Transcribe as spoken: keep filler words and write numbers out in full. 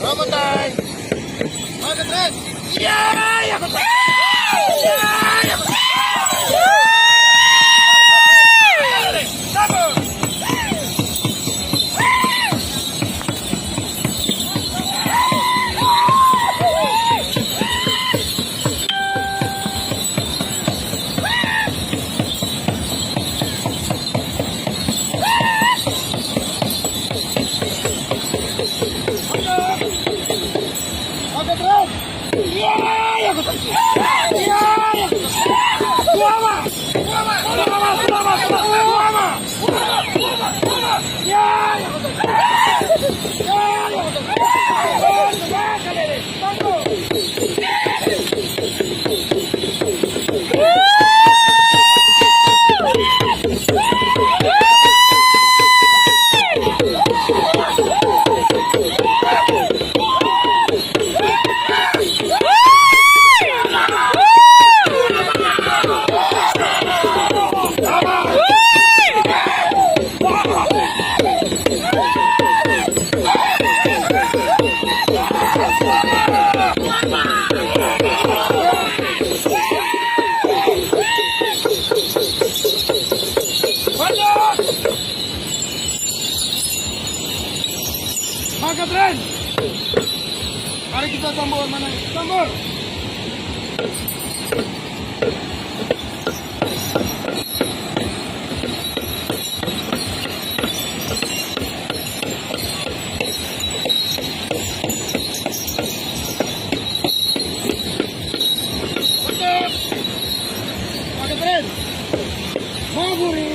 Robotai. Makan terus. Ya, ya, betul. Ya, ya, betul. Satu. Oke, terus. Iya, iya, betul. Iya, iya, betul. Selamat. Selamat, selamat, selamat, selamat. Selamat. Iya, iya, betul. Iya, iya, betul. Bantu. Angkat, Ren. Mari kita tambur, mana? Tambur. Angkat, Ren. Maguri.